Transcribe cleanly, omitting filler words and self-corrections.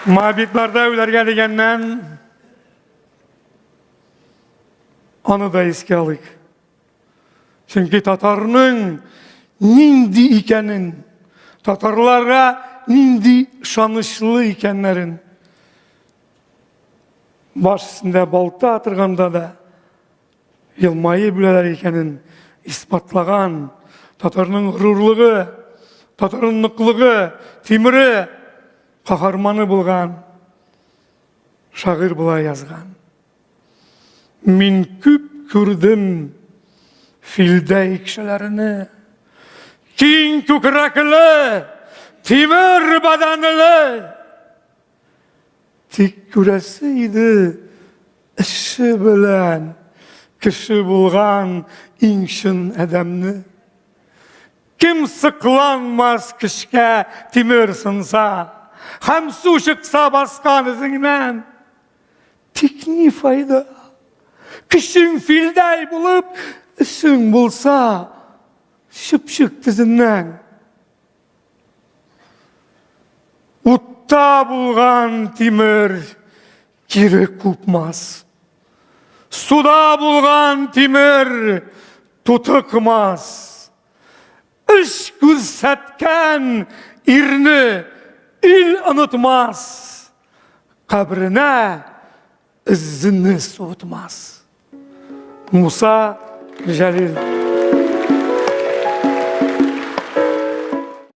Мобитларда үләргә дигәннән аны да искә алыйк. Чөнки татарның нинди икәнен, татарларга нинди ышанычлы икәннәрен баш өстендә балта торганда да елмаеп беләләр икәнен исбатлаган татарның горурлыгы, татарның ныклыгы, тимере, каһарманы булган шагыйрь болай язган. Мин күп күрдем филдәй кешеләрне. Киң күкрәкле, тимер бәдәнле. Тик күрәсе иде эше белән кеше булган иң чын адәмне. Кем сыкланмас көчкә тимер сынса, һәм су чыкса баскан эзеңнән. Тик ни файда? Көчең филдәй булып, эшең булса, чыпчык тезеннән. Утта булган тимер кире купмас. Суда булган тимер тутыкмас. Эш күрсәткән ирне ил онытмас. Кабренә эзне суытмас. Муса Җәлил.